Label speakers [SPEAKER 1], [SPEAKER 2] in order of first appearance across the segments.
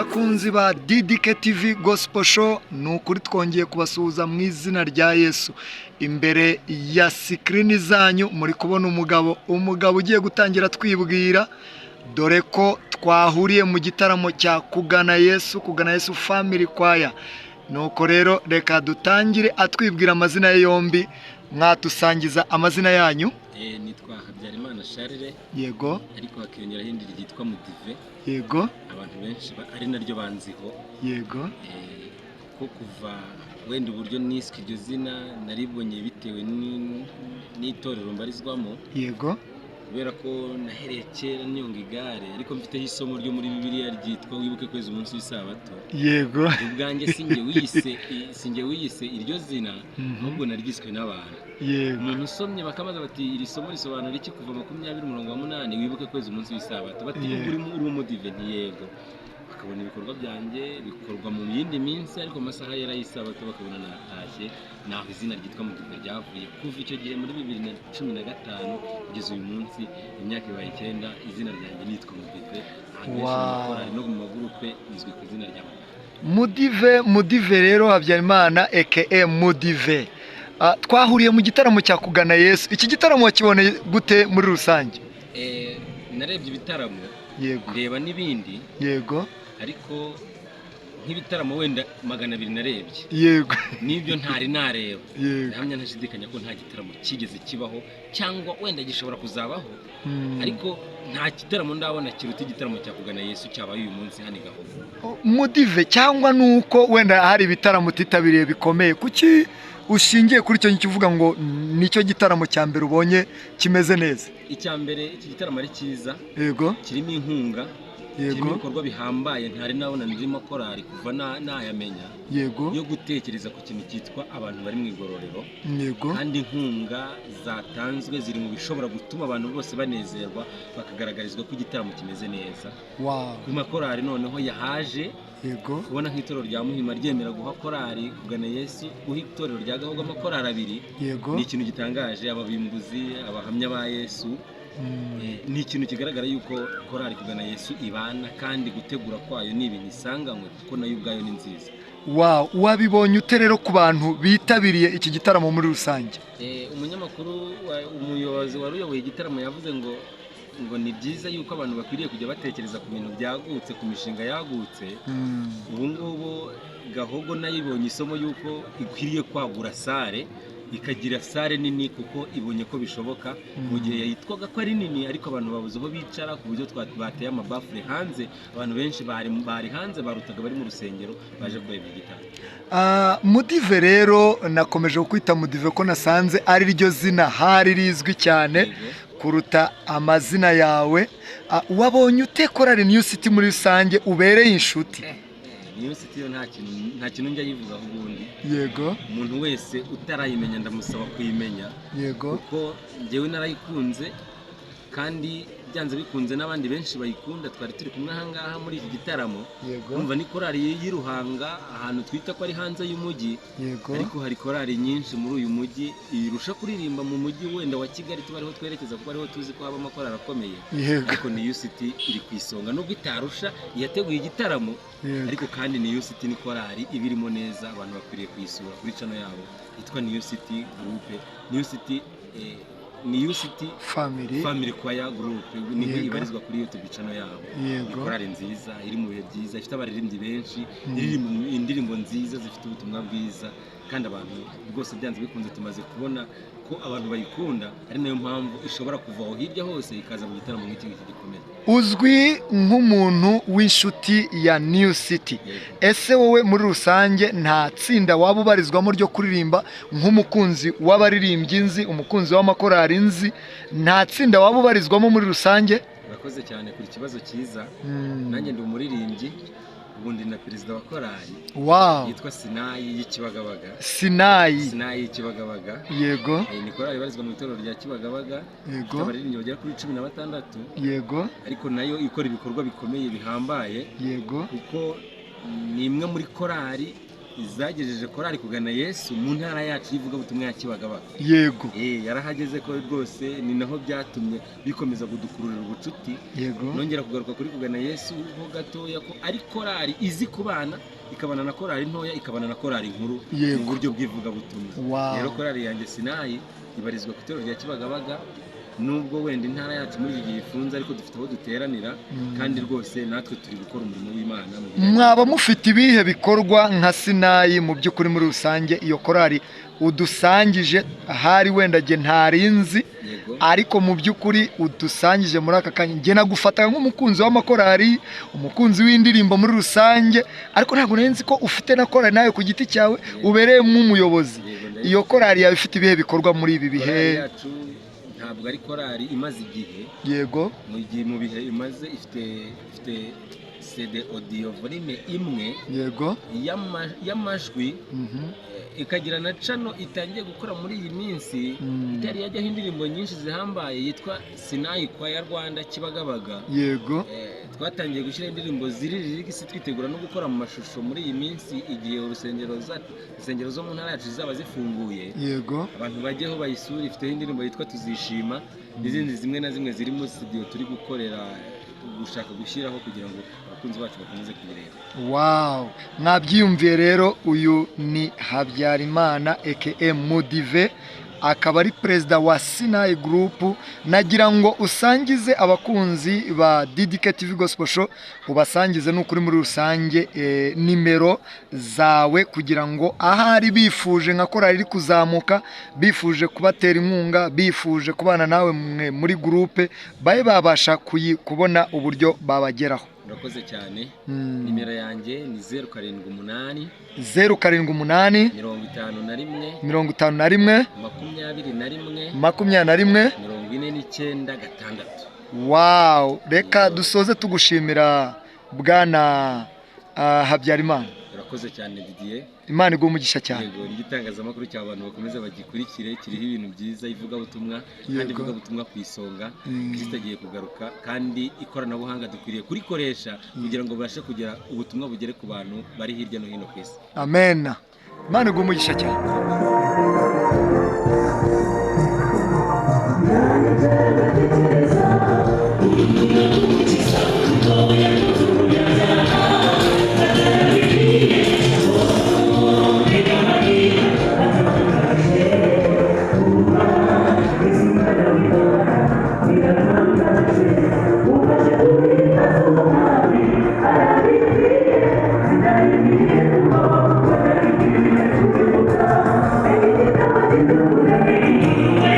[SPEAKER 1] Bakunzi ba DDK TV Gospel Show, ni ukuri twongeye kubasuhuza mu izina rya Yesu. Imbere ya screen zanyu muri kubona umugabo ugiye gutangira twibwira, dore ko twahuriye mu gitaramo cya Kugana Yesu, Kugana Yesu Family Choir. Nuko rero reka dutangire atwibwira amazina ye yombi. Mwatusangiza amazina yanyu?
[SPEAKER 2] Nitwa Habyarimana Charles. Ariko hakiyongeraho irindi ryitwa Mudive. Abantu benshi ari naryo banziho. Kuko kuva wenda uburyo niswe iryo zina naribonye bitewe n'itorero mbarizwamo, kubera ko nahereye kera nyonga igare, ariko mfiteho isomo ryo muri Bibiliya ryitwa "Wibuke kweza umunsi w'isabato". Ubwanjye sinjye wiyise iryo zina, ahubwo naryiswe n'abantu. Umuntu usomye bakabaza bati: "Iri somo risobanura iki?" Kuva 20 umurongo wa 8, "Wibuke kweza umunsi w'isabato." Bati: "Ubwo urimo uri umudive?" "Ntiyego." Bakabona ibikorwa byanjye bikorwa mu yindi minsi, ariko mu masaha yera y'isabato bakabona natashye. Naho izina ryitwa Mudive ryavuye. Kuva icyo gihe muri 2015 kugeza uyu munsi, imyaka ibaye 9, izina ryanjye nitwa Mudive ahantu henshi mu makorali no mu magurupe nizwi ku izina rya Mudive.
[SPEAKER 1] Mudive, Mudive rero Habyarimana aka Mudive. Twahuriye mu gitaramo cya Kugana Yesu. Iki gitaramo wakiboneye gute muri rusange?
[SPEAKER 2] Narebye ibitaramo, ndeba n'ibindi, ariko nk'ibitaramo wenda 200 narebye n'ibyo ntari nareba, ndahamya ntashidikanya ko nta gitaramo kigeze kibaho, cyangwa wenda gishobora kuzabaho, ariko nta gitaramo ndabona kiruta igitaramo cya Kugana Yesu cyabaye uyu munsi hano i Gahogo.
[SPEAKER 1] Mudive, cyangwa nuko wenda hari ibitaramo utitabiriye bikomeye, kuki ushingiye kuri icyo ngicyo uvuga ngo nicyo gitaramo cya mbere ubonye kimeze neza?
[SPEAKER 2] Icya mbere, iki gitaramo ari cyiza, kirimo inkunga, kirimo ibikorwa bihambaye ntari nabona ndimo korali kuva nayamenya, yo gutekereza ku kintu cyitwa abantu bari mu igororero, kandi inkunga zatanzwe ziri mu bishobora gutuma abantu bose banezerwa, bakagaragarizwa ko igitaramo kimeze neza. Ku makorali noneho yahaje, kubona nk'itorero rya Muhima ryemera guha korali Kugana Yesu, guha itorero rya Gahogo amakorali abiri, ni ikintu gitangaje. Ababimbuzi, Abahamya ba Yesu, ni ikintu kigaragara yuko korali Kugana Yesu ibana, kandi gutegura kwayo ni ibintu isanganywe, kuko nayo ubwayo ni nziza.
[SPEAKER 1] Wow, wabibonye ute rero ku bantu bitabiriye iki gitaramo muri rusange?
[SPEAKER 2] Umunyamakuru umuyobozi wari uyoboye igitaramo yavuze ngo ni byiza yuko abantu bakwiriye kujya batekereza ku bintu byagutse, ku mishinga yagutse. Ubu ngubu Gahogo nayo ibonye isomo yuko ikwiriye kwagura salle, ikagira salle nini, kuko ibonye ko bishoboka. Mu gihe yitwaga ko ari nini, ariko abantu babuze aho bicara, ku buryo bateye amabafure hanze. Abantu benshi bari hanze barutaga bari mu rusengero baje kureba igitaramo.
[SPEAKER 1] Mudive rero, nakomeje kukwita Mudive ko nasanze ari ryo zina hari rizwi cyane kuruta amazina yawe. Wabonye ute korali New City muri rusange ubereye inshuti?
[SPEAKER 2] New City yo nta kintu njya yivugaho ubundi. Umuntu wese utarayimenya ndamusaba kuyimenya, kuko njyewe narayikunze, kandi byanze bikunze n'abandi benshi bayikunda twari turi kumwe aha ngaha muri iki gitaramo. Kumva ni korali y'i Ruhanga, ahantu twita ko ari hanze y'umujyi, ariko hari korali nyinshi muri uyu mujyi irusha kuririmba mu mujyi wenda wa Kigali, tuba ariho twerekeza kuko ariho tuzi ko haba amakorali akomeye. Ariko New City iri ku isonga, nubwo itarusha iyateguye igitaramo, ariko kandi New City ni korali ibirimo neza. Abantu bakwiriye kuyisura kuri channel yabo yitwa New City Group, New City, New City
[SPEAKER 1] Family.
[SPEAKER 2] Family Choir Group niho ibarizwa kuri YouTube channel yabo. Ni korali nziza iri mu bihe byiza, ifite abaririmbyi benshi, iririmba indirimbo nziza zifite ubutumwa bwiza, kandi abantu rwose byanze bikunze tumaze kubona ko abantu bayikunda, ari nayo mpamvu ishobora kuva aho hirya hose ikaza mu gitaramo nk'iki ngiki gikomeye.
[SPEAKER 1] Uzwi nk'umuntu w'inshuti ya New City. Ese wowe muri rusange nta tsinda waba ubarizwamo ryo kuririmba, nk'umukunzi w'abaririmbyi nzi, umukunzi w'amakorali nzi, nta tsinda waba ubarizwamo muri rusange?
[SPEAKER 2] Urakoze cyane kuri kibazo cyiza. Nanjye ndi umuririmbyi, ubundi na perezida wa korali yitwa Sinayi y'Ikibagabaga.
[SPEAKER 1] Sinayi.
[SPEAKER 2] Sinayi y'Ikibagabaga. Ni korali ibarizwa mu itorero rya Kibagabaga, ifite abaririmbyi bagera kuri 16, ariko nayo ikora ibikorwa bikomeye bihambaye, kuko ni imwe muri korali Zagejeje korali Kugana Yesu mu ntara yacu y'ivugabutumwa ya Kibagabaga. Yarahageze ko rwose, ni naho byatumye bikomeza kudukururira ubucuti. Nongera kugaruka kuri Kugana Yesu ho gatoya, ko ari korali izi kubana, ikabana na korali ntoya, ikabana na korali nkuru mu buryo bw'ivugabutumwa. Rero korali yanjye Sinayi ibarizwa ku itorero rya Kibagabaga, nubwo wenda intara yacu muri iki gihe ifunze, ariko dufite aho duteranira, kandi rwose natwe turi gukora umurimo w'Imana mu bijyanye.
[SPEAKER 1] Mwaba mufite ibihe bikorwa nka Sinayi mu by'ukuri muri rusange? Iyo korali udusangije ahari wenda jye ntarinzi, ariko mu by'ukuri udusangije muri aka kanya, njye nagufataga nk'umukunzi w'amakorali, umukunzi w'indirimbo muri rusange, ariko ntabwo nari nzi ko ufite na korali nawe ku giti cyawe ubereyemo umuyobozi.
[SPEAKER 2] Yego, ndayifite.
[SPEAKER 1] Iyo korali yawe ifite ibihe bikorwa muri ibi bihe?
[SPEAKER 2] Korali yacu ntabwo ari korali imaze igihe. Mu gihe, mu bihe imaze, ifite CD audio volume imwe y'amajwi, ikagira na channel itangiye gukora muri iyi minsi, itari yajyaho indirimbo nyinshi zihambaye, yitwa Sinayi Choir Rwanda Kibagabaga. Twatangiye gushyira indirimbo ziri lyrics, twitegura no gukora mu mashusho muri iyi minsi, igihe urusengero zo mu ntara yacu zizaba zifunguye. Abantu bajyeho bayisure. Ifiteho indirimbo yitwa Tuzishima n'izindi zimwe na zimwe ziri muri studio turi gukorera, gushaka gushyiraho kugira ngo abakunzi bacu bakomeze kuyireba.
[SPEAKER 1] Wow, mwabyiyumviye rero, uyu ni Habyarimana aka Mudive, akaba ari perezida wa Sinayi Group. Nagira ngo usangize abakunzi ba DDK TV Gospel Show, ubasangize n'ukuri muri rusange nimero zawe, kugira ngo ahari bifuje nka korali iri kuzamuka, bifuje kubatera inkunga, bifuje kubana nawe mwe muri groupe, babe babasha kubona uburyo babageraho.
[SPEAKER 2] Urakoze cyane. Nimero yanjye ni 078,
[SPEAKER 1] 078,
[SPEAKER 2] 51,
[SPEAKER 1] 51,
[SPEAKER 2] 21,
[SPEAKER 1] 21,
[SPEAKER 2] 49 6.
[SPEAKER 1] Wow, reka dusoze tugushimira, bwana Habyarimana.
[SPEAKER 2] Urakoze cyane, Didier.
[SPEAKER 1] Imana iguhe umugisha cyane.
[SPEAKER 2] Yego, n'igitangazamakuru cy'abantu bakomeza bagikurikire, kiriho ibintu byiza, ivugabutumwa kandi ivugabutumwa ku isonga. Kristo agiye kugaruka, kandi ikoranabuhanga dukwiriye kurikoresha kugira ngo bubashe kugira ubutumwa bugere ku bantu bari hirya no hino ku isi.
[SPEAKER 1] Amen, Imana iguhe umugisha cyane.
[SPEAKER 3] Thank you.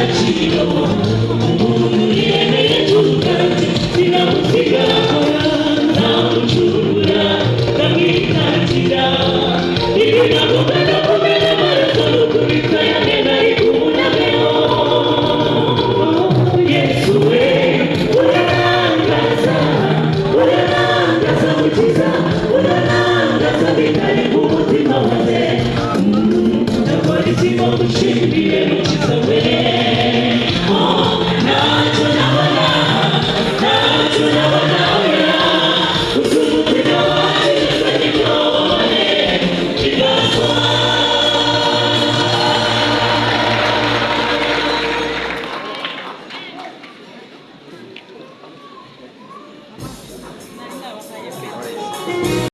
[SPEAKER 3] Agaciro.